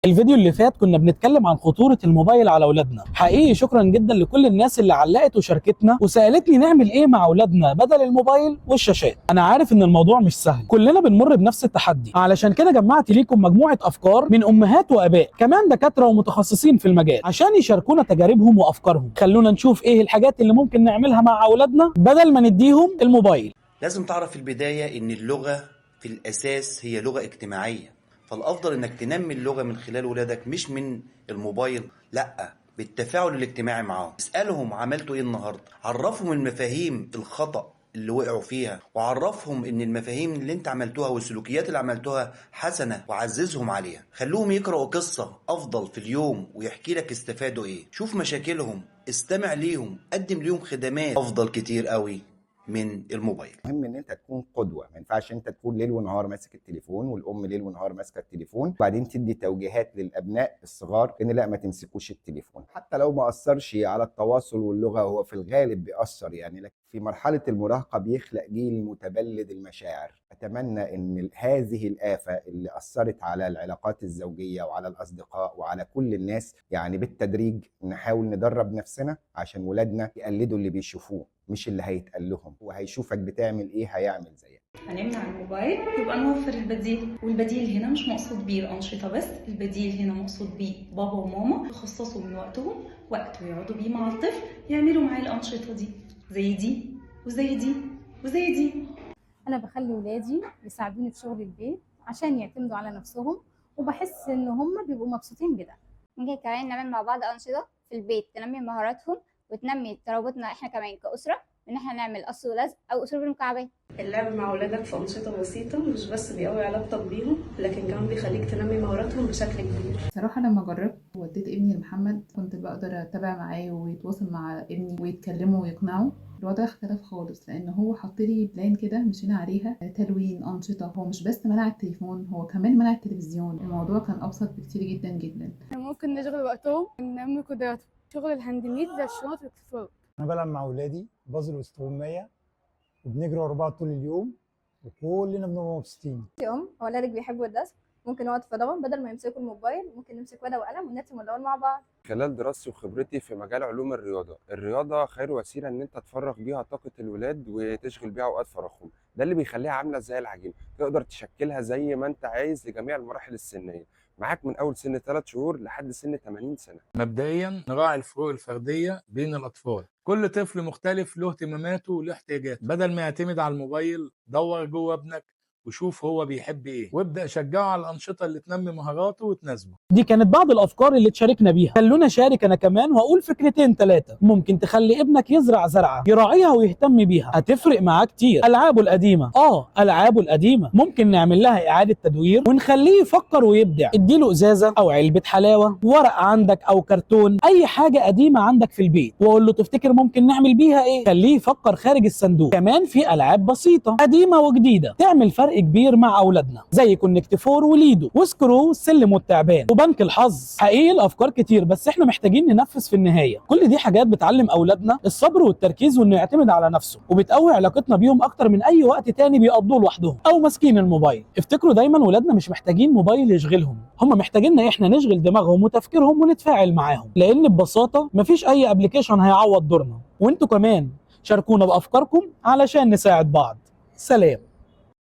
الفيديو اللي فات كنا بنتكلم عن خطورة الموبايل على اولادنا. حقيقي شكرا جدا لكل الناس اللي علقت وشاركتنا وسألتني نعمل ايه مع اولادنا بدل الموبايل والشاشات. انا عارف ان الموضوع مش سهل، كلنا بنمر بنفس التحدي، علشان كده جمعت ليكم مجموعة افكار من امهات واباء، كمان دكاترة ومتخصصين في المجال، عشان يشاركونا تجاربهم وافكارهم. خلونا نشوف ايه الحاجات اللي ممكن نعملها مع اولادنا بدل ما نديهم الموبايل. لازم تعرف في البداية إن اللغة في الأساس هي لغة اجتماعية، فالأفضل إنك تنمي اللغة من خلال ولادك، مش من الموبايل، لأ، بالتفاعل الاجتماعي معاهم. اسألهم عملتوا إيه النهاردة، عرفهم المفاهيم الخطأ اللي وقعوا فيها، وعرفهم إن المفاهيم اللي أنت عملتوها والسلوكيات اللي عملتوها حسنة، وعززهم عليها. خلوهم يقرأوا قصة أفضل في اليوم ويحكي لك استفادوا إيه. شوف مشاكلهم، استمع ليهم، قدم ليهم خدمات أفضل كتير قوي من الموبايل. مهم ان انت تكون قدوة، ما ينفعش انت تكون ليل ونهار ماسك التليفون والام ليل ونهار ماسكه التليفون، وبعدين تدي توجيهات للابناء الصغار ان لا ما تمسكوش التليفون. حتى لو ما اثرش على التواصل واللغة، هو في الغالب بيأثر يعني، لكن في مرحلة المراهقة بيخلق جيل متبلد المشاعر. اتمنى ان هذه الافة اللي اثرت على العلاقات الزوجية وعلى الاصدقاء وعلى كل الناس، يعني بالتدريج نحاول ندرب نفسنا عشان ولادنا يقلدوا اللي بيشوفوه مش اللي هيتقال لهم. وهيشوفك بتعمل ايه هيعمل زيك. هنمنع الموبايل يبقى نوفر البديل، والبديل هنا مش مقصود بيه الأنشطة بس، البديل هنا مقصود بيه بابا وماما يخصصوا من وقتهم وقت ويقعدوا بيه مع الطفل، يعملوا معاه الأنشطة دي، زي دي وزي دي وزي دي. أنا بخلي ولادي يساعدوني في شغل البيت عشان يعتمدوا على نفسهم، وبحس إن هم بيبقوا مبسوطين بده. ممكن كمان نعمل مع بعض أنشطة في البيت تنمي مهاراتهم وتنمي ترابطنا احنا كمان كأسرة، إن احنا نعمل قص ولزق أو أسلوب المكعبات. اللعب مع أولادك في أنشطة بسيطة مش بس بيقوي علاقتك بيهم، لكن كمان بيخليك تنمي مهاراتهم بشكل كبير. صراحة لما جربت وديت ابني لمحمد، كنت بقدر أتابع معاه ويتواصل مع ابني ويتكلموا ويقنعه. الوضع اختلف خالص، لأن هو حط لي plan كده مشينا عليها، تلوين، أنشطة. هو مش بس منع التليفون، هو كمان منع التلفزيون. الموضوع كان أبسط بكتير جدا جدا. ممكن نشغل وقتهم وننمي قدراتهم، شغل ال handmade زي الشنط والاكسسوارات. انا بلعب مع اولادي بازل واستغمايه، وبنجري ورا بعض طول اليوم وكلنا بنبقى مبسوطين. ام اولادك بيحبوا الرسم، ممكن وقت فراغهم بدل ما يمسكوا الموبايل ممكن نمسك ورقة وقلم ونرسم ونلون مع بعض. خلال دراستي وخبرتي في مجال علوم الرياضة، الرياضة خير وسيلة إن أنت تفرغ بيها طاقة الولاد وتشغل بيها أوقات فراغهم، ده اللي بيخليها عاملة زي العجين، تقدر تشكلها زي ما أنت عايز لجميع المراحل السنية، معاك من أول سن 3 شهور لحد سن 80 سنة. مبدئيا نراعي الفروق الفردية بين الأطفال، كل طفل مختلف له اهتماماته وله احتياجاته. بدل ما يعتمد على الموبايل، دور جوه ابنك وشوف هو بيحب ايه، وابدأ شجعه على الأنشطة اللي تنمي مهاراته وتناسبه. دي كانت بعض الافكار اللي تشاركنا بيها. خلونا اشارك انا كمان واقول فكرتين ثلاثة ممكن تخلي ابنك يزرع زرعه يراعيها ويهتم بيها، هتفرق معاه كتير. العابه القديمة، العابه القديمة ممكن نعمل لها اعاده تدوير ونخليه يفكر ويبدع. اديله ازازة او علبة حلاوة، ورق عندك او كرتون، اي حاجة قديمة عندك في البيت، واقول له تفتكر ممكن نعمل بيها ايه؟ خليه يفكر خارج الصندوق. كمان في العاب بسيطة قديمة وجديدة تعمل فرق كبير مع اولادنا، زي Connect Four وليدو وسكرو والسلم والتعبان وبنك الحظ. حقيقي الافكار كتير، بس احنا محتاجين ننفذ في النهاية. كل دي حاجات بتعلم اولادنا الصبر والتركيز وانه يعتمد على نفسه، وبتقوي علاقتنا بيهم اكتر من اي وقت تاني بيقضوه لوحدهم او ماسكين الموبايل. افتكروا دايما ولادنا مش محتاجين موبايل يشغلهم، هم محتاجيننا احنا نشغل دماغهم وتفكيرهم ونتفاعل معاهم، لان ببساطة مفيش اي application هيعوض دورنا. وانتوا كمان شاركونا بافكاركم علشان نساعد بعض. سلام.